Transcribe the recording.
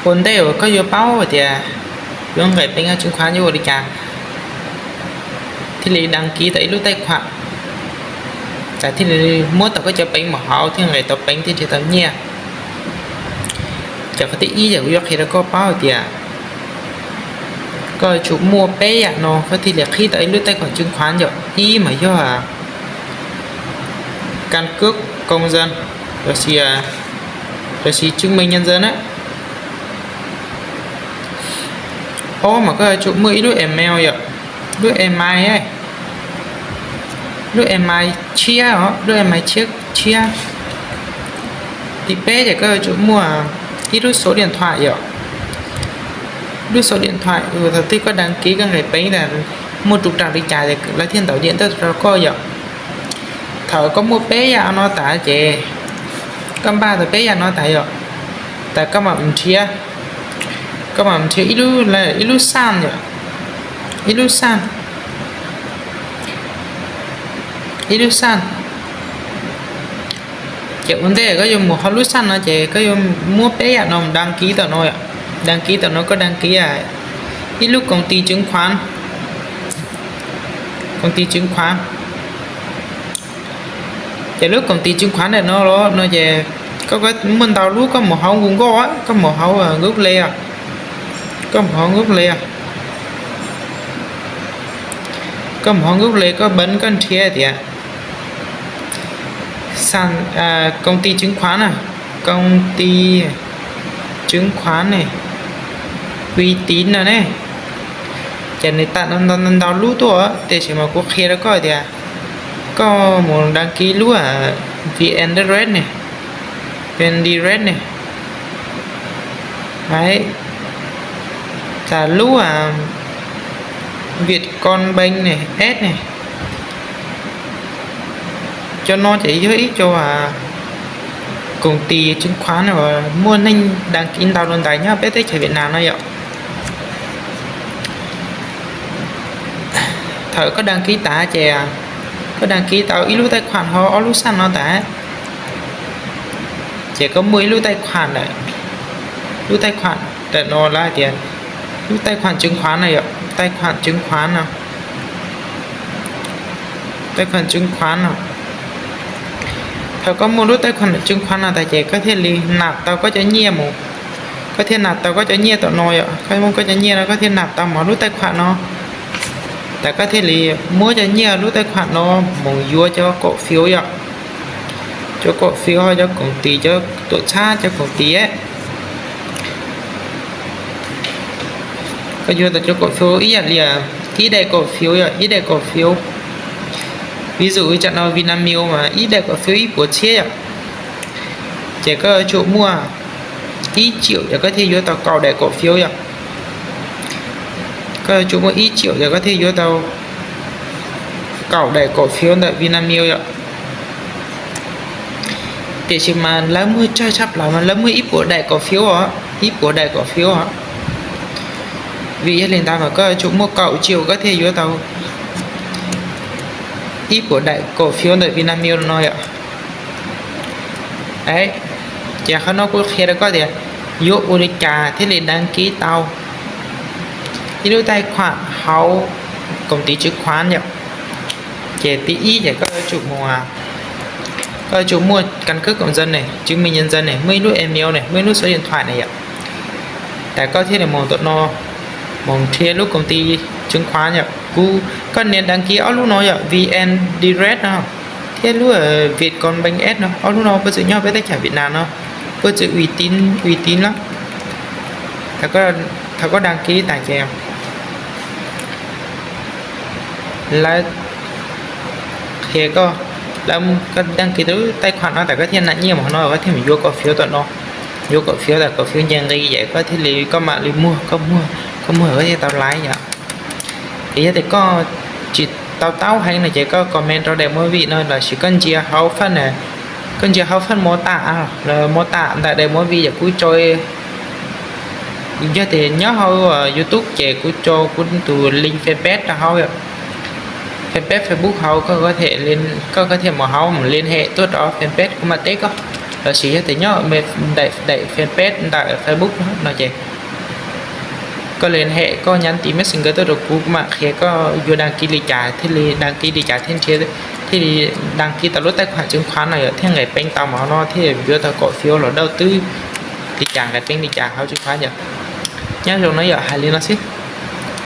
Ua ntej uas koj yuav paub tias yuav nqes peev hauv tswv khuav yuav ua li cas, thiaj li đăng ký tau ib lub taij khuam, thiaj li muab tau koj cov peev mus hauv thiaj nqes tau peev thiaj nrhiav tau nyiaj. Ces qhov thib ib ces kuv yuav qhia rau koj paub hais tias koj yuav tsum muaj peb yam no koj thiaj li qhib tau ib lub taij khuam tswv khuav yom. Ib mas yog căn cước công dân, lossis chứng minh nhân dân na. Ob mas koj yuav tsum muaj ib lub email yom, lub email, lub email tshiab os, lub email tshiab tshiab. Thib peb ces koj yuav tsum muaj ib lub số điện thoại yom. Lub số điện thoại thaum twg koj đăng ký koj nqes peev tas muaj trục trặc li cas ces lawv thiaj ntau diam tuaj rau koj yom. Thaum koj muaj peb yam no tas ces koj npaj tau peb yam no tas yom, tas koj mam nrhiav, koj mam nrhiav ib lub, ib lub xaj yom, ib lub xaj, ib lub xaj. Ces ua ntej koj yuav mus hauv lub xaj no ces koj yuav muab peb yam no đăng ký tau no, đăng ký tau no koj đăng ký ib lub công ty chứng khoán, công ty chứng khoán. Ces lub công ty chứng khoán ntawm no los no ces koj muaj ntau lub, koj mus hauv Google, koj mus hauv Google, koj mus hauv Google, koj mus hauv Google koj bấm koj nrhiav tias công ty chứng khoán, công ty chứng khoán uy tín no ne. Ces nws tawm ntau lub tuaj, tiam sis mas kuv qhia rau koj tias koj mus đăng ký lub VN Direct ne, VN Direct ne, tas lub Vietcombank ne, S ne. Cov no ces yog ib co công ty chứng khoán uas muaj neeg đăng ký ntau dua ntais nyob peb teb chaws Việt Nam no yom. Thaum koj đăng ký tas ces koj đăng ký tau ib lub taij khuam hauv ob lub xaj no tas, ces koj muaj ib lub taij khuam lawm, lub taij khuam ntawm no lawv hais tias lub taij khuam chứng khoán no yom, taij khuam chứng khoán no, taij khuam chứng khoán no. Thaum koj muaj lub taij khuam chứng khoán no tas ces koj thiaj li nạp tau koj cov nyiaj mus, koj thiaj nạp tau koj cov nyiaj tom no yom, koj muaj koj cov nyiaj no koj thiaj nạp tau mus lub taij khuam no. Tas koj thiaj li muab cov nyiaj lub taij khuam no mus yuav cov cổ phiếu yom, cov cổ phiếu ho cov công ty, cov tuam txhab cov công ty. Koj yuav tau cov cổ phiếu ib yam li ib đại cổ phiếu yom, ib đại cổ phiếu. Ví dụ tsam no Vinamilk mas ib đại cổ phiếu ib puas txhiab yom. Ces koj yuav tsum muaj ib triệu ces koj thiaj yuav tau cầu đại cổ phiếu yom. Koj yuav tsum muaj ib triệu ces koj thiaj yuav tau cầu đại cổ phiếu ntawm Vinamilk yom. Tiam sis mas lawv muag tsawg tshaj plaws mas lawv muag ib puas đại cổ phiếu os, ib puas đại cổ phiếu os. Vim yog li ntawd mas koj yuav tsum muaj cầu triệu koj thiaj yuav tau ib puas đại cổ phiếu ntawm Vinamilk no yom. Ces qhov no kuv qhia rau koj tias yuav ua li cas thiaj li đăng ký tau ib lub taij khuam hauv công ty chứng khoán yom. Ces thib ib ces koj yuav tsum mus, koj yuav tsum muaj căn cước công dân ne, chứng minh nhân dân ne, muaj ib lub email ne, muaj ib lub số điện thoại ne yom. Tas koj thiaj li mus tom no, mus nrhiav lub công ty chứng khoán yom. Kuv, koj nias đăng ký ob lub no yom, VN Direct no thiab lub Vietcombank S no, ob lub no puag txwm nyob peb teb chaws Việt Nam no, puag txwm uy tín, uy tín lawm. Thaum koj đăng ký tas ces lawv qhia koj, lawv, koj đăng ký lub taij khuam no tas koj thiaj nạp nyiaj mus no, koj thiaj mus yuav cổ phiếu tom no. Yuav cổ phiếu tas cổ phiếu nce nqi ces koj thiaj li, koj mam li muag, koj muag, koj muag koj thiaj tau laiv yom. Es yog tias koj tsis to taub heev no ces koj comment rau Đại Mối Vị no lossis koj ntsia hauv fab, koj ntsia hauv fab mô tả, mô tả ntawm Đại Mối Vị yom, kuv tso, yog tias nyob hauv YouTube ces kuv tso kuv tus link fanpage rau hauv yom. Fanpage Facebook hauv, koj có thể mus hauv mus liên hệ tuaj rau fanpage kuv mam teb koj. Lossis yog tias nyob daim fanpage ntawm Facebook no ces koj li hem koj nhắn tin Messenger tuaj rau kuv, kuv mam qhia koj yuav đăng ký li cas thiaj li đăng ký li cas thiaj thiaj li đăng ký tau lub tài khoản chứng khoán no yom, thiaj nqes peev tau mov no thiaj yuav tau cổ phiếu los đầu tư li cas, nqes peev li cas hauv chứng khoán yom. Nyob zoo no yom, hais li no xwb.